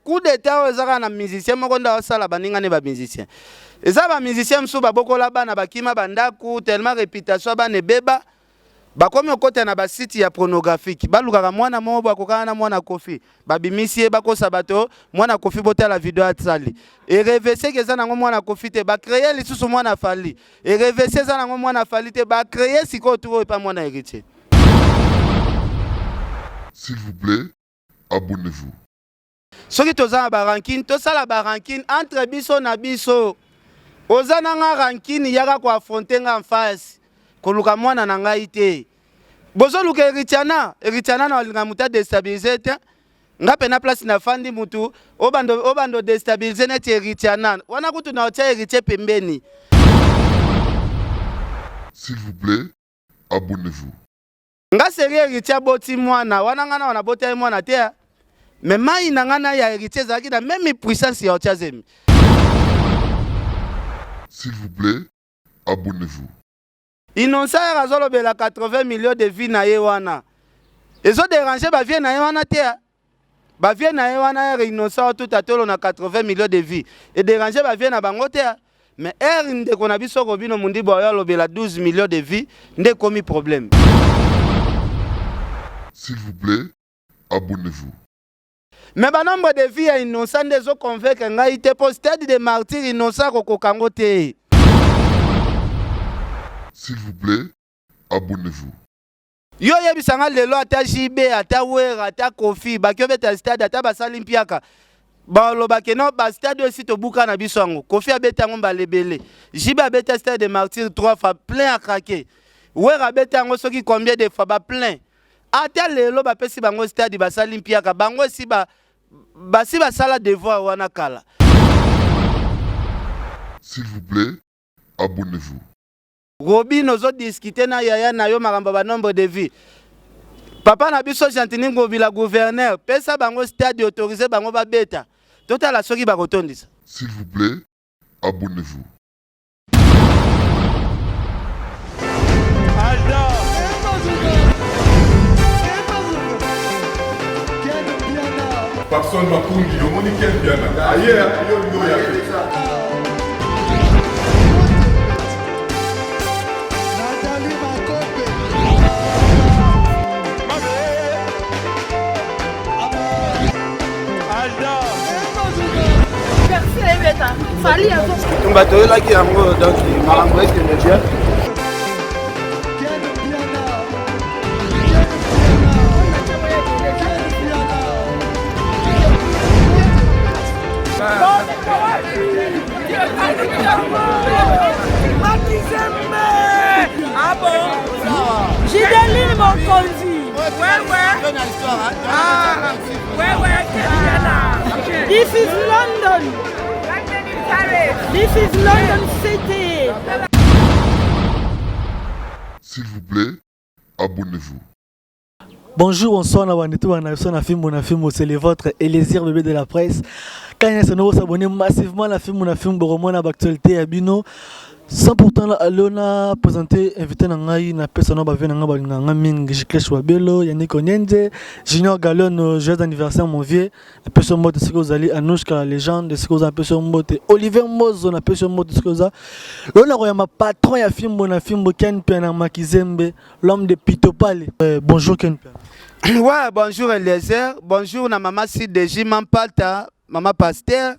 Coup d'etat oyo eza kaka na musicien moko nde aosala baninga ne ba musicien. Eza ba musicien mosusu babokola bana bakima ba ndaku tellement reputation ya bana ebeba bakomi okota na ba site ya pornographique balukaka mwana moko boye akokana na mwana Koffi babimisi ye bakosa bato mwana Koffi botala video asali erevese ke eza nango mwana Koffi te ba créer lisusu mwana Fally erevese eza nango mwana Fally te ba créer sikoyo tour oyo epa mwana Heritier. S'il vous plait, abonnez-vous. Soki toza na ba rancune, tosala ba rancune entre biso na biso. Oza na nga rancune, yaka ko affronter nga en face. Koluka mwana na ngai te. Bozoluka Heritiana, Heritiana na olinga mutu a destabiliser te. Nga pena place na fandi mutu obando obando destabiliser neti Heritiana. Wana kutu na otia Heritier pembeni. S'il vous plait, abonnez-vous. Nga serie heritier aboti mwana wana nga na nabota ye mwana te mais mayi na nga na ya heritier ezalaki na meme puissance ya otia zemi. S'il vous plait, abonnez-vous. Innocent yaka azolobela 80 millions de vues na ye wana ezo déranger ba vieux na ye wana te. Ba vieux na ye wana heure innocent otuta tolo na 80 millions de vues e déranger ba vieux na bango te. Mais heure ndeko na biso Robino Mundibu ayo alobela 12 millions de vues nde ekomi problème. S'il vous plait, abonnez-vous. Mais ba nombre de vues ya innocent nde ezo convaincre ngai te po stade de martyr innocent akokoka yango te. S'il vous plait, abonnez-vous. Yo oyebisa nga lelo ata JB ata Werra ata Koffi baki obeta stade ata basali mpiaka baloba ke non ba stade oyo esi tobuka na biso yango Koffi abeta yango mbala ebele JB abeta stade de martyr 3 fois plein à craquer Werra abeta yango soki combien de fois ba plein ata lelo bapesi bango stade basali mpiaka bango esi ba basi basala devoir wana kala. S'il vous plait, abonnez-vous. Robin ozo discuter na yaya na yo makambo ba nombre de vie. Papa na biso Gentiny Ngobila gouverneur pesa bango stade autorise bango babeta totala soki bakotondisa. S'il vous plait, abonnez-vous. Papson Makungi, omoni Ken Mpiana aye yo olingi oya te. Tumba toyelaki yango donc makambo ekende bien. Ah bon Gideline Mokonzi. Ouais, ouais. Ah, ouais, ouais, This is London. This is London City. S'il vous plaît, abonnez-vous. Bonjour, bonsoir, na bande tout na biso na fimbo na fimbo, c'est le vôtre Elésir bébé de la presse. Quand il y a s'abonner massivement na fimbo na fimbo romona actualité ya bino. Sans pourtant là alona présenter invité na ngai na pesa na ba vie na ngai balinga ngai mingi Jicles Wabelo, Yannick Onyenze, Junior Galon, joyeux anniversaire mon vieux. Napesi yo mbote soki ozali Anouchka la légende soki oza napesi yo mbote Olivier Mbozo napesi yo mbote soki oza lelo nakoyamba patron ya fimbo na fimbo Ken Mpiana Makizembe l'homme de Pitopale. Euh, bonjour Ken Mpiana. Ouais, bonjour Eliezer, bonjour na mama CDJ Mampalta, mama pasteur.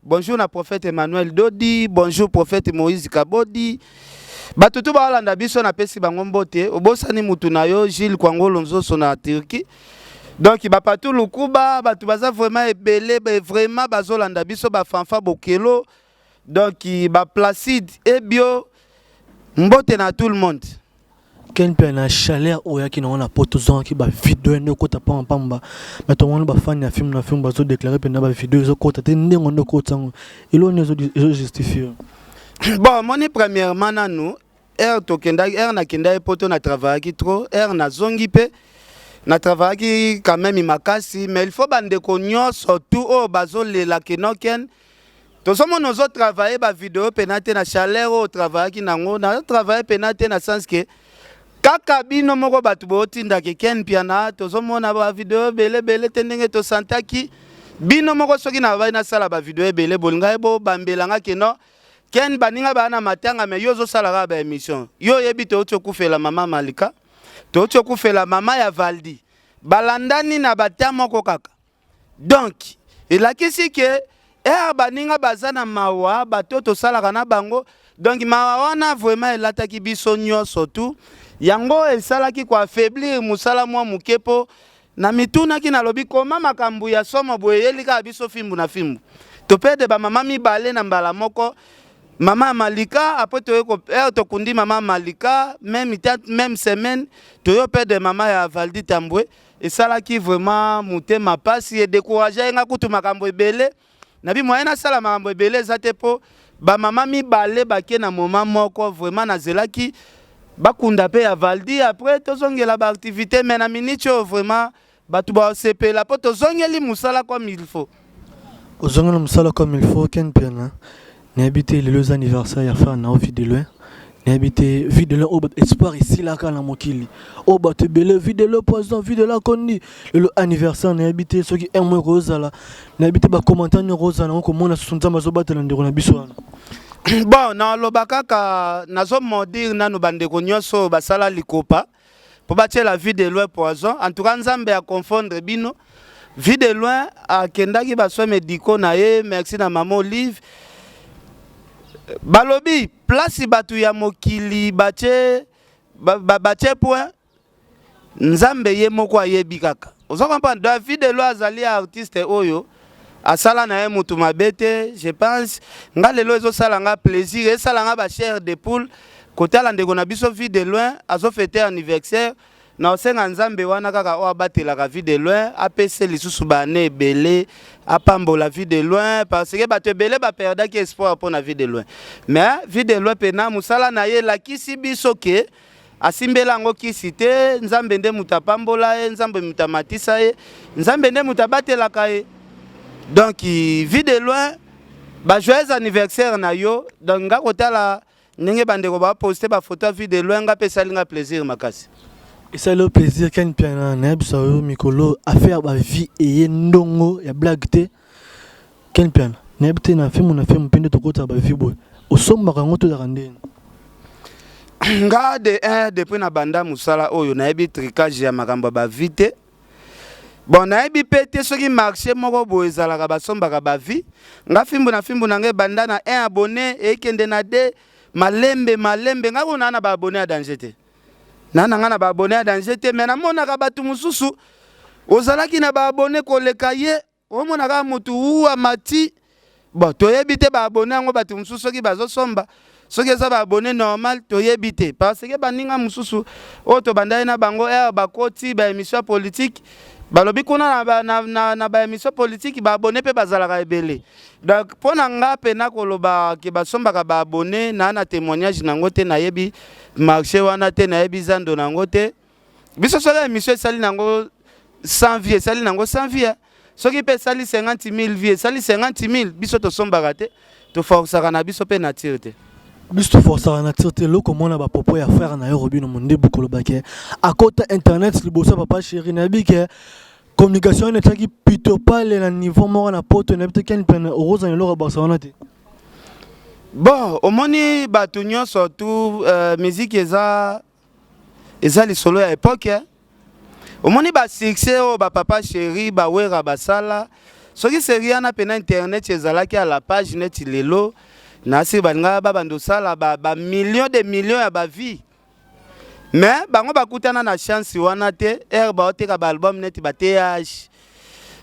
Bonjour na prophète Emmanuel Dodi, bonjour prophète Moïse Kabodi. Bato tu balanda biso na pesi bango mbote, obosani mutu na yo Gilles Kwangolo Nzoso na Turquie. Donc ba patu lukuba, bato baza vraiment ebele, vraiment bazolanda biso ba fanfa bokelo. Donc ba Placide Ebio mbote na tout le monde. Ken mpe na chaleur oyo oyaki nango na poto ozongaki ba video nde okota pamba pamba mais tomoni ba fan ya film na film bazo déclarer mpenza ba video ezokota te ndenge nde okota yango eloko nini ezo justifie bon omoni premièrement nanu heure tokendaki heure nakendaki poto na travaillaki trop heure nazongi mpe na travaillaki quand même makasi mais il faut bandeko nyonso tout oyo bazolela kenoken Tozomona ozo travailler ba video pena te na chaleur oyo travaillaki nango na travailler pena te na sens que kaka bino moko bato botinda ke Ken Mpiana tozomona ba video ebele ebele te ndenge tosantaki. Bino moko soki nabali nasala bavideo ebele, bolingai bobambela nga keno Ken baninga baa na matanga, mais yo ozosala kaka baémission. Yo oyebi touti okufela mama Malika, touti okufela mama ya Valdi, balandani na bata moko kaka. Donc elakisi ke ere baninga baza na mawa, bato tosalaka na bango. Donc mawa wana vraiment elataki biso nyonso tu, yango esalaki koaffaiblir mosala mwa moke, mpo na mitunaki, nalobi koma makambo ya somo boye eyeli kaka biso fimbu na fimbu. Toperdre bamama mibale na mbala moko, mama ya Malika, après toye tokundi mama Malika, même temps, même semaine, toyo perdre mama ya Valdi Tambwe. Esalaki vraiment motema pasi, edécourage nga kutu makambo ebele. Nabi moyen nasala makambo ebele eza te, mpo bamama mibale bake na moma moko. Vraiment nazelaki bakunda mpe ya Valdi, après tozongela baactivité. Mais na minute oyo vraiment bato basepela mpo tozongeli mosala comme il faut. Ozongela mosala comme il faut. Ken Mpiana, nayebi te, lelo eza anniversaire ya frère na Vie de Loin. Nayebi te, Vie de Loin oyo bato espoir esilaka na mokili, oyo bato ebele, Vie de Loin poison, Vie de Loin akondi. Lelo anniversaire, nayebi te soki un mois ekozala, nayebi te bacommentaire nini ekozala nango, komona susu Nzambe azobatela ndeko na biso wana. Bon, naloba kaka, nazomodire nanu bandeko nyonso oyo basala likopa mpo batiela Vie de Loin poison. En tout cas Nzambe aconfondre bino. Vie de Loin akendaki basoins médicaux na ye, merci na mama Olive. Balobi place bato ya mokili batie batie point, Nzambe ye moko ayebi kaka. Oza comprendre? Donc Vie de Loin azali artiste oyo asala na ye mutu mabe te. Je pense nga lelo ezosala nga plaisir, esala nga bachair de poule kotala ndeko na biso Vie de Loin azofêter anniversaire. Na osenga Nzambe wana kaka oyo abatelaka Vie de Loin, apesa lisusu baane ebele, apambola Vie de Loin, parce que bato ebele baperdaki espoir mpo na Vie de Loin. Mais Vie de Loin mpena mosala na ye elakisi biso ke asimbela yango kisi te. Nzambe nde moto apambola ye, Nzambe moto amatisa ye, Nzambe nde moto abatelaka ye. Donc Vie de Loin, bajoyeux anniversaire na yo. Donc nga kotala ndenge bandeko baposte bafoto ya Vie de Loin, nga mpe esali nga plaisir makasi. Esali yo plaisir. Ken Mpiana, nayebisa yo, mikolo affaire bavie eye ndongo ya blague te. Ken Mpiana, nayebi te, na filme na filme mpe nde tokotaka bavie boye, osombaka yango to ezalaka ndeni? Nga de 1, depuis na banda mosala oyo, nayebi trucage ya makambo ya bavie te. Bon, nayebi mpe te soki marché moko boye ezalaka basombaka bavie. Nga fimbu na fimbu na ngai ebanda na 1 abonné, ekende na 2, malembe malembe. Nga kuna na baabonné ya danger te, na nga na baabonné ya danger te. Mais namonaka bato mosusu ozalaki na baabonné koleka ye, omona kaka motu wu amati. Bon, toyebi te baabonné yango bato mosusu soki bazosomba, soki eza baabonné normal, toyebi te, parce que baninga mosusu oyo tobandaki na bango ere bakoti baémission ya politique, balobi kuna na baémission politique baabonné mpe bazalaka ebele. Donc mpo na nga mpena koloba ke basombaka baabonné, na témoignage nango te, nayebi marché wana te, nayebi zando nango te. Biso soki émission esali nango 100 vues, esali nango 100 vues. Soki mpe esali 50 000 vues, esali 50 000. Biso tosombaka te, toforsaka na biso mpe nature te. Biso toforsaka nature te. Eloko omona bapropos ya frère na yo Robino Mondebu, kolobaki akota internet liboso ya Papa Chéri, nayebi ke communication wana etiaki pito pale na niveau moko na poto. Nayebi te, Ken pene okozala eloko ya bakisa wana te. Bon, omoni bato nyonso tu, musique eza lisolo ya époque, eh? Omoni basuccès oyo bapapa Chéri, bawera basala, soki série wana mpena internet ezalaki à la page neti lelo, nasi balingaka babanda osala bamillion de millions ya bavie. Mais bango bakutana na chance wana te. Ere baoteka baalbum neti ba TH,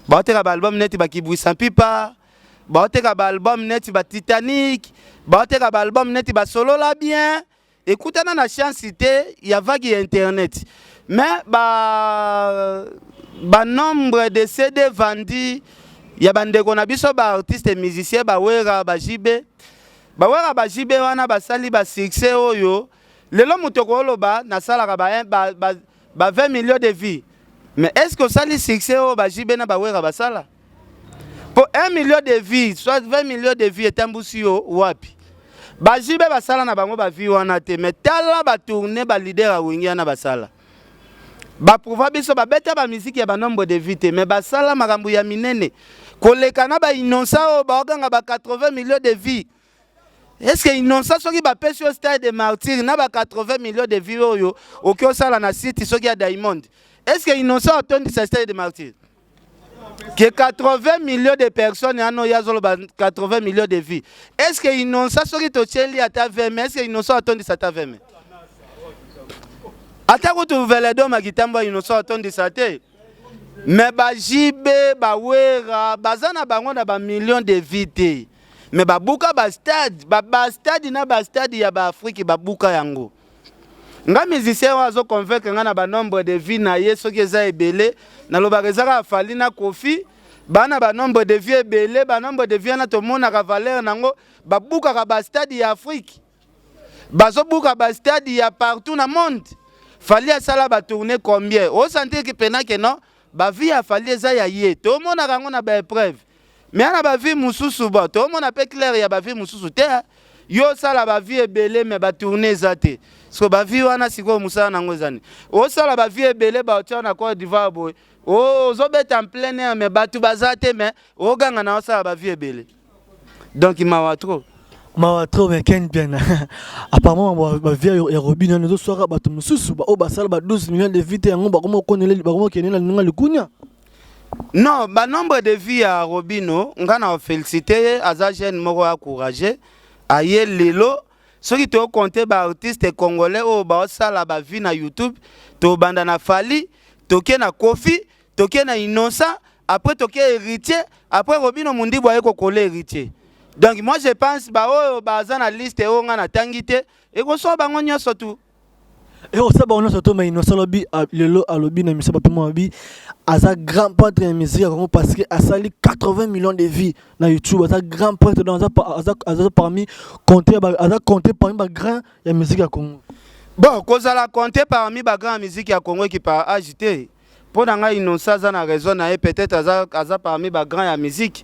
baoteka baalbum neti bakibwisa mpipa, baoteka baalbum neti batitanic, baoteka baalbum neti basolola bien, ekutana na chance te ya vague ya internet. Mais ba banombre de CD vendu ya bandeko na biso baartiste musicien, bawera, bajibe, bawera, bajibe wana basali basuccès oyo lelo moto koloba nasalaka ba 20 millions de vues. Mais est ce que osali succès oyo bajibe na bawera basala? Mpo 1 million de vues, soit 20 millions de vues, etambusi yo wapi? Bajibe basala na bango bavie wana te. Mais tala batourne baleader ya Wenge wana basala. Baprouva biso babeta bamiziki ya banombre de vie te, mais basala makambo ya minene koleka na bainonsa oyo baokanga ba 80 millions de vie. Est ce que Innocent soki bapesi yo stade de martyr na ba 80 millions de vues oyo oki osala na site soki ya Diamond, est ce que Innocent otondisa stade de martyr que 80 millions de personnes wana oyo azoloba 80 millions de vues, est ce que Innocent soki totieli ata 20 mais est ce que Innocent atondisa ata 20 mais ata kutu veledoma kitambo Innocent atondisa te? Mais ba JB, ba Wera baza na bango na ba millions de vues te, mais babuka ba stade, ba stade na ba stade ya ba Afrique babuka yango. Nga musicien oyo azo convaincre nga na ba nombre de vues na ye soki eza ebele, nalobaka eza kaka Fally na Koffi bana ba nombre de vues ebele. Ba nombre de vues wana tomonaka valeur nango, babukaka ba stade ya Afrique, bazobuka ba stade ya partout na monde. Fally asala ba tournée combien? Osentir que pena ke non, ba vues ya Fally eza ya ye, tomonaka yango na ba épreuve. Mais ana ba vues mosusu, bon, tomona mpe claire ya ba vues mosusu te. Yo osala ba vues ebele mais ba tournée eza te. Siko ba vues wana sikoyo mosala nango eza nini? Osala ba vues ebele, baotia na Côte d'Ivoire boye, ozobeta en plein air mais bato baza te, mais oganga na osala ba vues ebele. Donc mawa trop. Mawa trop. Mais Ken Mpiana, apparemment bavues ya Robinho wana ezoswaka bato mosusu oyo basala ba 12 millions de vues te, yango bakoma okende na ndenge likunya. Non, banombre de vues ya Robinho, nga na félicité ye, aza jeune moko ya courageux. Aye lelo, soki tocompter baartiste congolais oyo baosala bavues na YouTube, tobanda na Fally, toke na Koffi, toke na Innocent, après toke Héritier, après Robinho Mundibu aye kokola Héritier. Donc moi je pense baoyo baza na liste oyo nga natangi te, ekoswa bango nyonso tu. Ekosala bango nyonso to. Mais Innocent alobi lelo, alobi na émission bapema, alobi aza grand prêtre ya musique ya Congo parce que asali 80 millions de vues na YouTube. Aza grand prêtre, donc aza parmi compté, aza compté parmi bagrand ya musique ya Congo. Bon, kozala compté parmi bagrand ya musique ya Congo ekipa age te. Mpo na ngai, Innocent aza na raison na ye. Peut-être aza parmi bagrand ya musique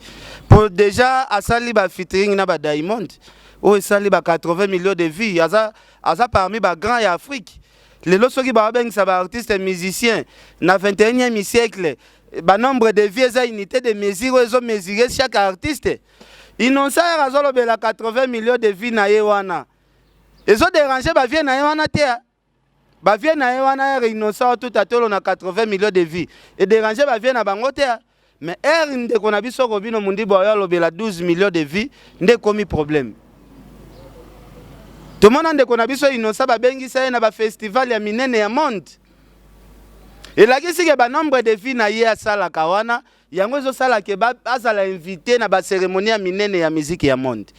po déjà asali bafeaturing na badiamond oyo esali ba 80 millions de vues. Aza parmi bagrand ya Afrique. Lelo soki babengisa baartiste musicien na 21e siècle, banombre de vues eza unité de mesure oyo ezomesure chaque artiste. Innocent yaka azolobela 80 millions de vues na ye wana, ezodéranger bavues na ye wana te. Bavues na ye wana ere Innocent otuta tolo na 80 millions de vues, edéranger bavues na bango te. Mais ere ndeko na biso Robinho Mundibu oyo alobela 12 millions de vues nde ekomi problème. Tomona ndeko na biso Innocent babengisa ye na bafestival ya minene ya monde. Elakisi ke banombre de vues na ye asalaka wana, yango ezosala ke azala invité na bacérémonie ya minene ya musique ya monde.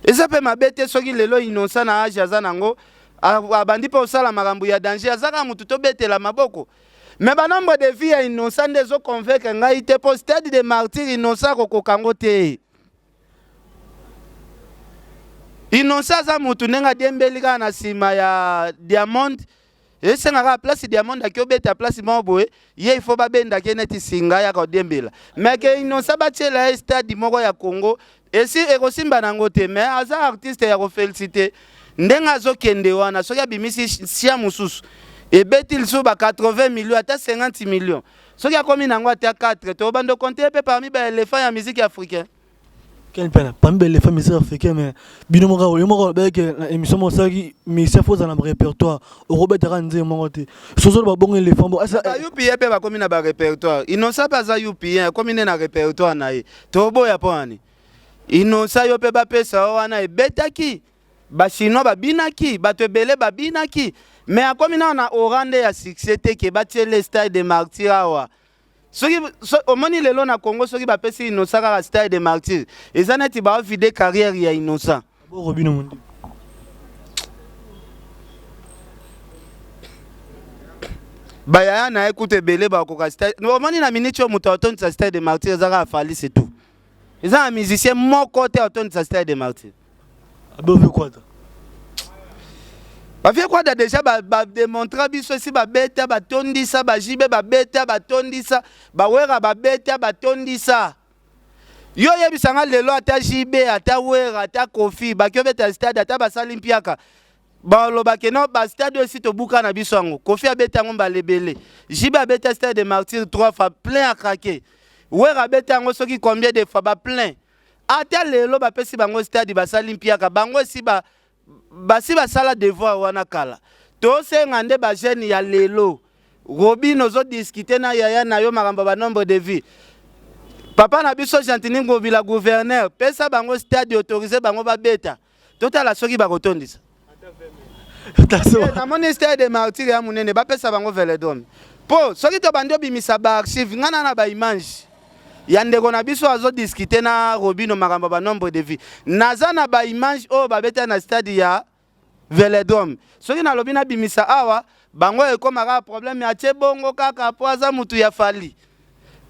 Eza mpe mabe te soki lelo Innocent na age aza nango abandi mpe kosala makambo ya danger. Aza kaka motu tobetela maboko, mais banombre de vues ya Innocent nde ezoconvaincre ngai te, mpo stade de martyr Innocent akokoka yango te. Innocent aza motu ndenge adiembeli kaka na nsima ya Diamond, esengaka place Diamond aki obeta place moko boye, ye ifo babendaki ye neti singa yaka odiembela. Mais ke Innocent batiela ye stade moko ya Congo, esi ekosimba nango te. Mais aza artiste ya koféliciter ndenge azokende wana. Soki abimisi sia mosusu ebeti lisusu ba 80 millions, ata 50 millions, soki akomi nango ata 4, tobanda compter mpe parmi baéléphant ya musique africain. Ken Mpiana parmi baéléphant musique africain. Mais bino moko, yo moko olobaki na émission moko osalaki, musicien faut ozala na répertoire, okobetaka nzembo moko te. Sozolo babongo éléphant bo. Bayupi mpe bakomi na barépertoire. Innocent mpe aza yupi, akomi nde na répertoire na ye. Toboya mpo wani Innocent yo mpe bapesa yo wana ebetaki, bachinois babinaki, bato ebele babinaki, mais akomi nano na aura nde ya succès te ke batiele stade de martyr awa. Soki omoni lelo na Congo, soki bapesi Innocent kaka stade de martyr, eza neti bavider carrière ya Innocent. Robinho Mundibu. Bayaya na ye kutu ebele bakoka stade. Omoni na miniti oyo, moto atondisa stade de martyr eza kaka Fally, c'est tout. Eza na musicien moko te atondisa stade de martyr. Abe kwata. Bavieux Kwada déjà badémontra biso esi babeta batondisa, baJB babeta batondisa, baWera babeta batondisa. Yo oyebisanga lelo, ata JB, ata Wera, ata Koffi baki obeta stade, ata basali mpiaka. Baloba ke non, ba stade oyo esi tobuka na biso yango. Koffi abeta yango mbala ebele. JB abeta stade de martyr 3 fois plein à craquer. Werra abeta yango soki combien de fois ba plein. Ata lelo bapesi bango stade basali mpiaka bango esi ba basi basala devoir wana kala. Tosenga nde ba jeunes ya lelo. Robin ozo discuter na yaya na yo makambo ba nombre de vie. Papa na biso Gentiny Ngobila gouverneur pesa bango stade autorise bango babeta. Totala soki bakotondisa. Namoni stade de martyr ya munene bapesa bango velodrome. Po soki tobandi obimisa ba archive nga na na ba image ya ndeko na biso azo discuter na Robino makambo ba nombre de vie. Naza na ba image oyo babeta na stade ya Velodrome. Soki nalobi nabimisa awa bango ekoma kaka problème atie bongo kaka po aza mutu ya Fally.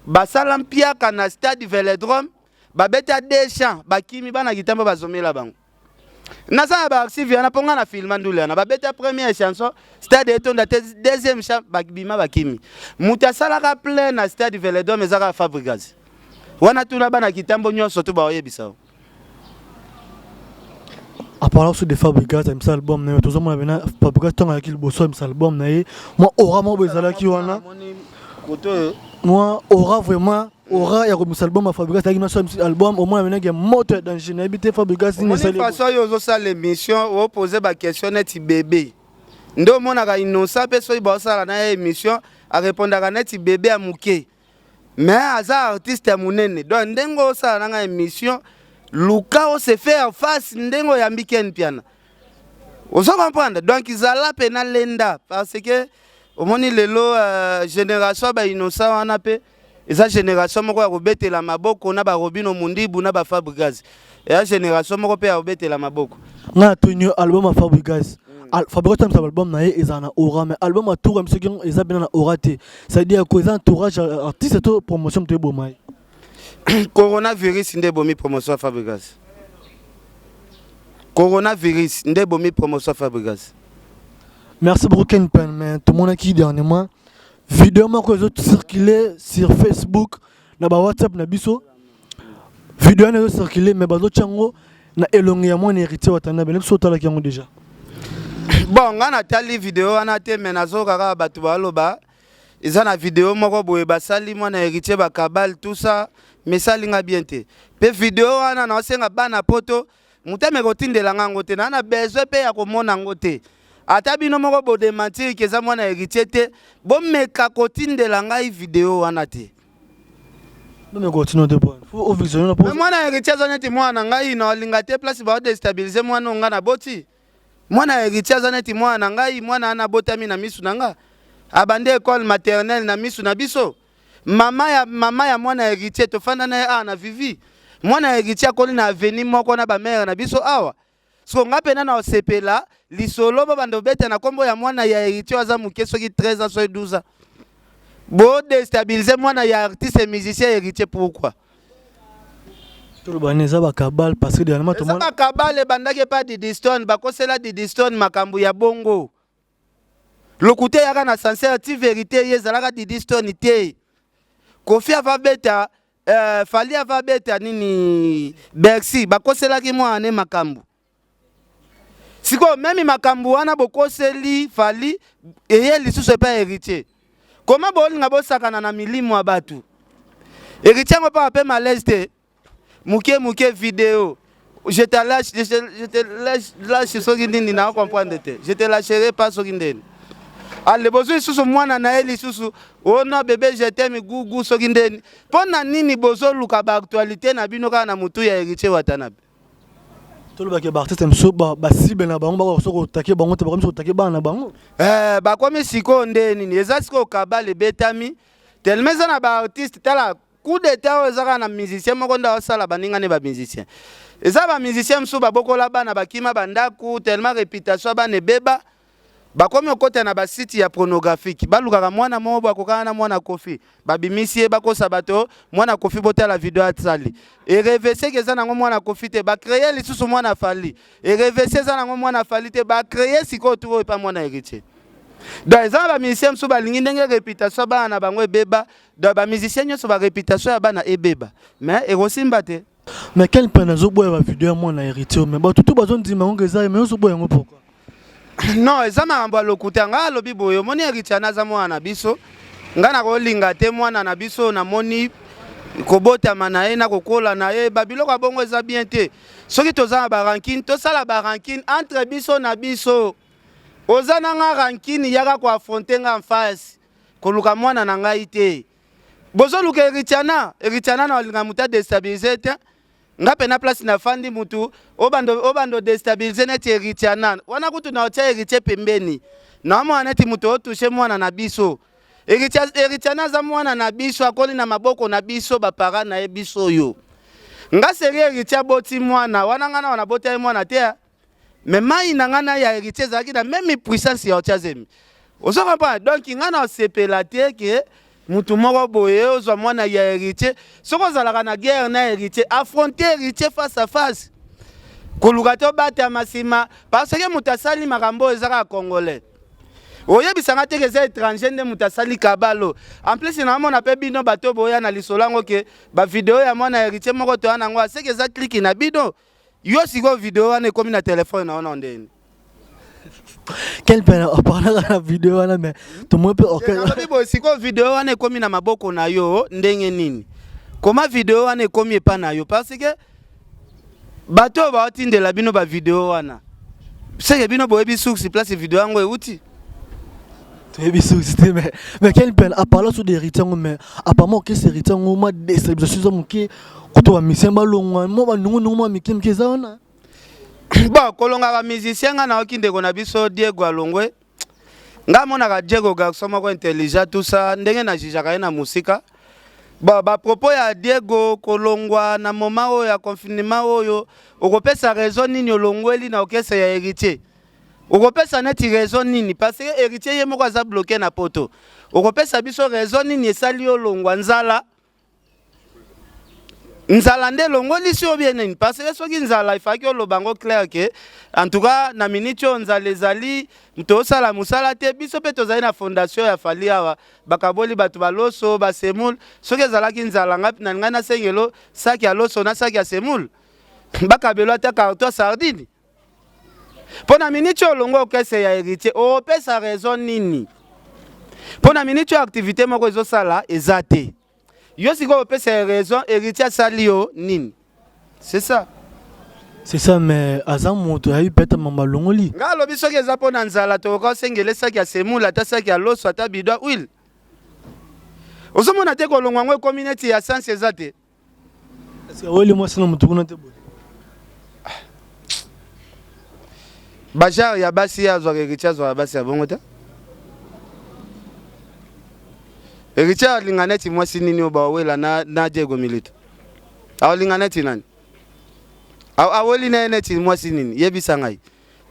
Basala mpiaka na stade Velodrome babeta deux champs bakimi bana kitambo bazomela bango. Naza na ba archive yana po nga na filma ndule yana babeta première chanson stade etonda te deuxième chant babima bakimi. Mutu asalaka plein na stade Velodrome eza kaka Fabregas. Wana tuna bana kitambo nyonso tu baoyebisa. En parlant aussi de Fabregas amisa album na ye tozomona pena Fabregas ntango ayaki liboso amisa album na ye mwa aura moko boye ezalaki wana mwa aura vraiment aura ya komisa album ya Fabregas ayaki naso amisa album omona pena ke moto ya danger nayebi te Fabregas nini esali façon oyo ozosala émission opose ba question neti bébé nde omonaka innocent mpe soki baosala na ye émission arépondaka neti bébé ya moke. Mais aza artiste ya munene donc ndenge osala nanga émission luka o se faire face ndenge oyambi Ken Mpiana ozo comprendre donc zala pena lenda parce que omoni lelo euh, génération ba innocent wana pe eza génération moko ya kobetela maboko na ba Robino Mundibu na ba Fabregas eza génération moko pe ya kobetela maboko nga natuni album ya Fabregas Fabregas tamisa album na ye ezala na aura mais album ya tour soki eza bena na aura te c'est-à-dire ko eza entourage artiste to promotion moto eboma ye. Coronavirus nde ebomi promotion ya Fabregas. Coronavirus nde ebomi promotion ya Fabregas. Merci beaucoup Ken Pen mais tomonaki dernièrement vidéo moko ezo circuler sur Facebook na ba WhatsApp na biso video wana ezo circuler mais bazotia yango na elongi ya mwana héritier Watanabe na biso otalaki yango déjà. Bon nga natali video wana te mais nazoyoka kaka bato baloba eza na video moko boye basali mwana héritier bakabale tout ça mais esali nga bien te mpe video wana naosenga bana poto moto ameka kotindela nga yango te naa na besoin mpe ya komona yango te ata bino moko bodementir ke eza mwana héritier te bomeka kotindela ngai video wana te. Mais mwana héritier aza neti mwana na ngai na olinga te place bao destabiliser mwana oyo ngai naboti. Mwana héritier aza neti mwana na ngai, mwana wana abotami na misu na nga. Abandi école maternelle na misu na biso. Mama ya mama ya mwana héritier tofanda na ye awa na Vivi. Mwana héritier akoli na avenue moko na ba mère na biso awa. Siko nga pena na osepela lisolo bo banda obeta na kombo ya mwana ya héritier aza muke soki 13 ans soki 12 ans. Bo destabiliser mwana ya artiste musicien héritier pourquoi? Toloba nini eza ba cabale parce que dernièrement Eza ba cabale ebandaki epa Didi Stone bakosela Didi Stone makambo ya bongo. Lokuta eyaka na ascenseur ti verite ye ezalaka Didi Stone te. Koffi ava beta euh, Fally ava beta nini Bercy bakoselaki mwana ne makambo. Sikoyo meme makambo wana bokoseli Fally eye lisusu epai héritier. Comment bolinga bosakana na milimo ya bato? Héritier yango mpe ape malaise te. Muke muke video. Je te lâche, je te lâche, lâche soki nini na comprendre te. Je te lâcherai pas soki ndeni. Ale bozui lisusu mwana na ye lisusu oh non bébé je t'aime gugu soki ndeni. Mpo na nini bozoluka ba actualité na bino kaka na mutu ya héritier Watanabe? Tolobaki ba artiste mosusu ba cible na bango bakoki soki otake bango te bakomi soki otake bana na bango. Eh, bakomi sikoyo nde nini eza sikoyo kabale ebetami tellement eza na ba artiste tala Coup d'etat oyo eza kaka na musicien moko nde aosala baninga ne ba musicien. Eza ba musicien mosusu babokola bana bakima ba ndaku tellement reputation ya bana ebeba bakomi okota na ba site ya pornographique balukaka mwana moko boye akokana na mwana Koffi babimisi ye bakosa bato mwana Koffi botala video asali erevese ke eza nango mwana Koffi te ba créer lisusu mwana Fally erevese eza nango mwana Fally te ba créer sikoyo tour oyo epa mwana Heritier donc eza na ba musicien mosusu balingi ndenge reputation ya bana na bango ebeba Donc ba musiciens nyoso ba réputation ya bana ebeba mais ekosimba te. Mais quel peine azoboya ba video ya mwana héritier mais bato tout bazondima yango eza ye mais ozoboya yango pourquoi? Non, eza makambo ya lokuta. Ngai alobi boye, omoni Heritiana aza mwana na biso. Ngai nakolinga te mwana na biso namoni kobotama na ye na kokola na ye, babiloko ya bongo eza bien te. Soki toza na barankine, tosala barankine entre biso na biso. Oza na nga rankine, yaka koaffronte nga en face, koluka mwana na ngai te. Bozoluka Heritiana, Heritiana na olinga moto adestabilize te. Nga pena place na fandi mutu obando obando destabiliser neti Heritiana wana kutu na otia Heritier pembeni na mwana neti mutu o toucher mwana na biso. Heritier Heritiana aza mwana na biso, akoli na maboko na biso ba parents na ye biso oyo. Nga serie Heritier aboti mwana wana, nga na nabota ye mwana te. Mais mayi na nga na ya Heritier ezalaki na meme puissance ya otia zemi. Ozo comprendre? Donc nga na sepela te ke mutu moko boye ozwa mwana ya Heritier. Soki ozalaka na guerre na Heritier, affronter Heritier face à face. Koluka to batama nsima parce que mutu asali makambo oyo eza kaka congolais. Oyebisa nga te ke eza étranger nde mutu asali kabalo. En plus naomona mpe bino bato boya na lisolo yango ke ba video ya mwana Heritier moko toya nango aseke eza clique na bino. Yo sikoyo video wana ekomi na telefone na wana ndeni. Quel peine aparlaka na video wana mais tomoni mpe orchestre. Nalobi boye sikoyo video wana ekomi na maboko na yo ndenge nini? Koma video wana ekomi epa na yo parce que bato oyo baotindela bino ba video wana seke bino boyebi source place video yango euti. Toyebi source te mais quelle peine aparla sur des héritiers yango mais apparemment orchestre héritier yango mwa déstabilisation eza moke kutu ba musicien balongwa mwa banungunungu mwa mike mike eza wana. Bon, kolonga ba musicien nga nayoki ndeko na biso Diego alongwe. Nga amonaka Diego garçon moko intelligent tout ça, ndenge na jugeaka ye na mosika. Bon, ba propos ya Diego kolongwa na moment oyo ya confinement oyo, okopesa raison nini olongweli na orchestre ya Héritier? Okopesa neti raison nini? Parce que Héritier ye moko aza bloqué na poto. Okopesa biso raison nini esali yo longwa? Nzala? Nzala nde elongolisi yo bien nini? Parce que soki nzala ifaki oloba yango clair ke en tout cas na minute oyo nzala ezali, tosala mosala te. Biso mpe tozali na fondation ya Fally awa, bakaboli bato ba loso ba semoule. Soki ezalaki nzala ngai na ngai nasengelo saki ya loso na saki ya semoule, bakabelo ata carton ya sardine. Mpo na minute oyo olongwa orchestre ya Héritier, opesa raison nini? Mpo na minute oyo activité moko ezosala eza te. Yo sikoyo opesa raison, Héritier asali yo nini? C'est ça. C'est ça, mais aza moto ayebi peut-être mama alongoli. Nga alobi soki eza mpo na nzala tokoka osengela saki ya semoule ata saki ya loso ata bidon ya huile. Ozomona te kolongwa yango ekomi neti ya sens eza te. Est-ce que aweli mwasi na moto kuna te boye? Ba genre ya basi ye azwaka Héritier azwaka basi ya bongo te. Héritier alinga neti mwasi nini oyo bawela na, na Diego Milito? Alinga neti nani? Aweli na ye neti mwasi nini? Yebisa ngai.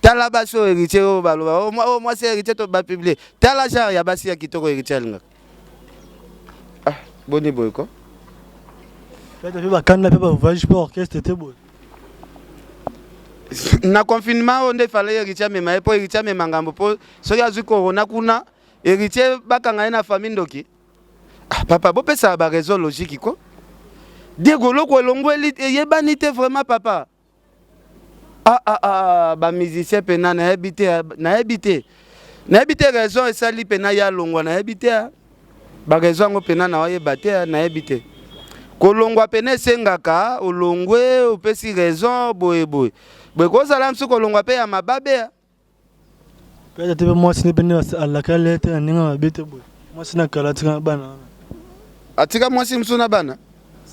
Tala basi oyo Héritier oyo baloba oyo mwasi ya Héritier to ba publier. Tala genre ya basi ya kitoko Héritier alingaka. Ah, boni boye ko? Peut-être pe bakanda pe ba voyage pe orchestre te boye. Na confinement oyo nde fallait Héritier amema ye, po Héritier amema ngambo, po soki azwi corona kuna Héritier bakanga ye na famille ndoki. Ah, papa bopesaka ba raison logique ko. Diego loko elongweli eyebani te vraiment papa. Ah ah ah ba musicien pena nayebi te, nayebi te. Nayebi te raison esali pena ya longwa, nayebi te. Ba raison yango pena na oyeba te, nayebi te. Kolongwa pena esengaka olongwe opesi raison boye boye. Boye kozala mosusu kolongwa pe ya mababe. Peut-être pe mwasi ne pe nde alaka ye te na ndenge mabe te boye. Mwasi na kala atika na bana wana. Atika mwasi mosusu na bana?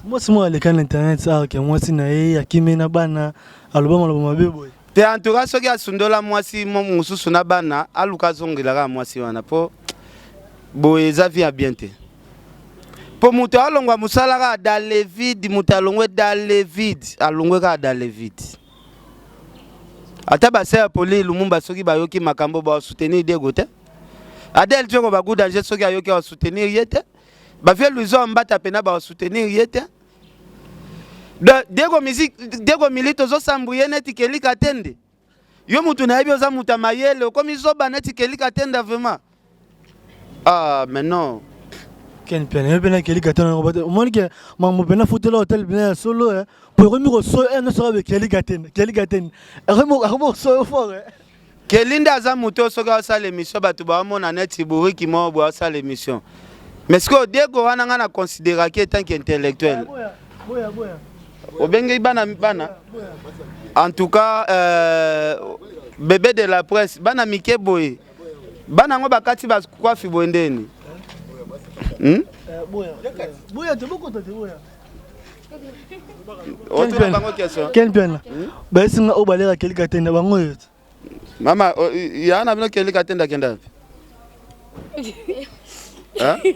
Mwasi moko aleka na internet awa ke mwasi na ye akimi na bana, aloba maloba mabe boye. Te en tout cas soki asundola mwasi mosusu na bana, aluka azongela kaka mwasi wana po boye eza vie ya bien te. Po moto alongwa mosala kaka dans le vide, moto alongwe dans le vide, alongwe kaka dans le vide. Ata ba sœur Poli Lumumba soki bayoki makambo ba soutenir Diego te. Adèle Djoko ba good danger soki ayoki ba soutenir ye te. Ba vieux Louison Mbata pena ba soutenir ye te. Donc Diego musique Diego Milito zo sambuye neti Kelly Katende. Yo mutu nayebi oza mutu ya mayele okomi zoba neti Kelly Katenda vraiment. Ah mais non. Ken Piana yo pena Kelly Katenda ngo bate omoni ke mambo pena futela hotel pena ya solo eh po ekomi kosoyo eh nyonso kaka Kelly Katenda Kelly Katenda ekomi kosoyo fort eh. Kelly nde aza moto oyo soki asala émission bato baomona neti bouriki moko boye asala émission. Mais sikoyo Diego wana nga na considéraki etant qu'intellectuel. Obengei bana bana. En tout cas euh, bébé de la presse bana mike boye. Bana ngo bakati ba kwafi boye ndeni. Hmm? Boya te bokota te boya. Otuna bango question. Ken Piana. Bayesi nga oyo baleka Kelly Katenda bango oyo. Mama, ya na bino Kelly Katenda kenda wapi? Hein?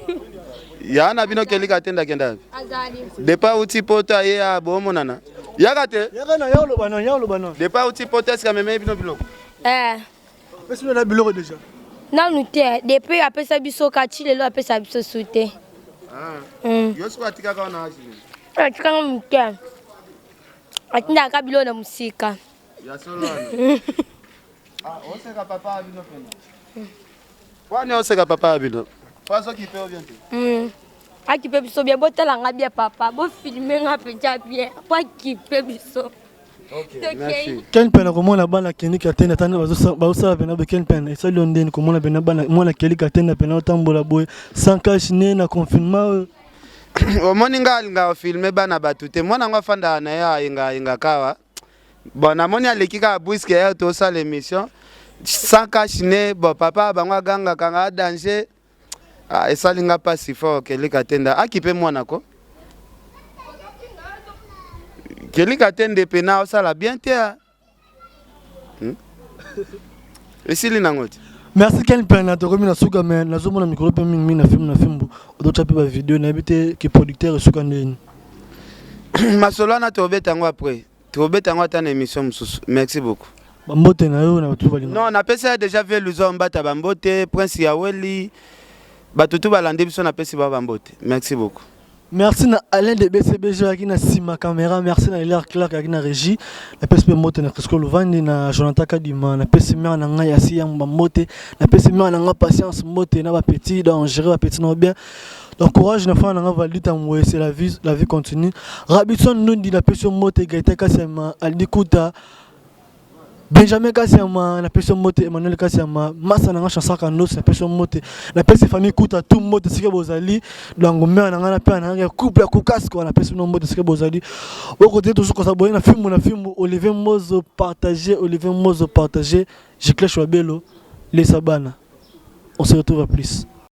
Ya na bino Kelly Katenda kenda wapi? Azali. Depa uti poto aye ya bomonana. Yaka te. Yaka na ya oloba non, ya oloba non. Depa uti poto eska meme bino biloko. Eh. Apesi bino na biloko deja. Nanu te, depuis apesa biso kati lelo apesa biso su te. Ah. Yo siko atikaka wana age nini? Atikanga moke. Atindaka biloko na mosika. Ya solo wana. Ah, oseka papa ya bino pena. Wani oseka papa ya bino? Po azokipe yo bien te. Akipe biso bien, botala nga bien papa, bofilme nga mpenza bien, po akipe biso. Ok, merci. Ken Piana komona bana Kelly Katenda tanda bazosala pena boye Ken Piana esali yo ndeni komona pena bana mwana Kelly Katenda pena otambola boye sans cache nez na confinement oyo. Omoni nga alingaka filme bana bato te mwana yango afandaka na ye ayenga ayenga kawa bon namoni aleki kaka brusque ya tosala émission sans cache nez bon papa bango agangaka nga danger. Ah, esali nga pasi fort Kelly Katenda akipe mwana ko. Kelly Katende pena osala bien te. Ah. Hmm? Esili nango te. Merci Ken Piana tokomi na suka mais nazomona mikolo mpe mingi mingi na film na fimbu odotya mpe bavideo nayebi te ke producteur esuka ndeni. Masolo wana tobeta yango après. Tobeta yango ata na émission mosusu. Merci beaucoup. Bambote na yo na bato balinga. Non, napesi ya déjà vieux Luzo Mbata bambote, Prince Yaweli, bato tu balandi biso napesi bango bambote. Merci beaucoup. Merci na Alain de BCBG aki na sima caméra, merci na Hilaire Clark aki na régie, na pesi pe mbote na Crisco Luvandi na Jonathan Kadima, na pesi mère na ngai Yasi Yamba mbote, na pesi mère na ngai Patience mbote na ba petit donc gérer ba petit na bien. Donc courage na fana na ngai Valdi Tambwe, c'est la vie continue. Rabison Nundi na pesi mbote Gaëtan Kasema, Aldi Kuta Benjamin Kasiama, napesi yo mbote, Emmanuel Kasiama, masa na nga Chancel Kandos, napesi yo mbote, napesi famille Kuta tout mbote sika bozali, donc mère na nga na père na nga couple ya Kukas quoi, napesi bino mbote sika bozali. Okote toujours ko s'abonner na fimbu na fimbu Olivier Mbozo partager, Olivier Mbozo partager, Giclèche Wabelo, les Sabana. On se retrouve à plus.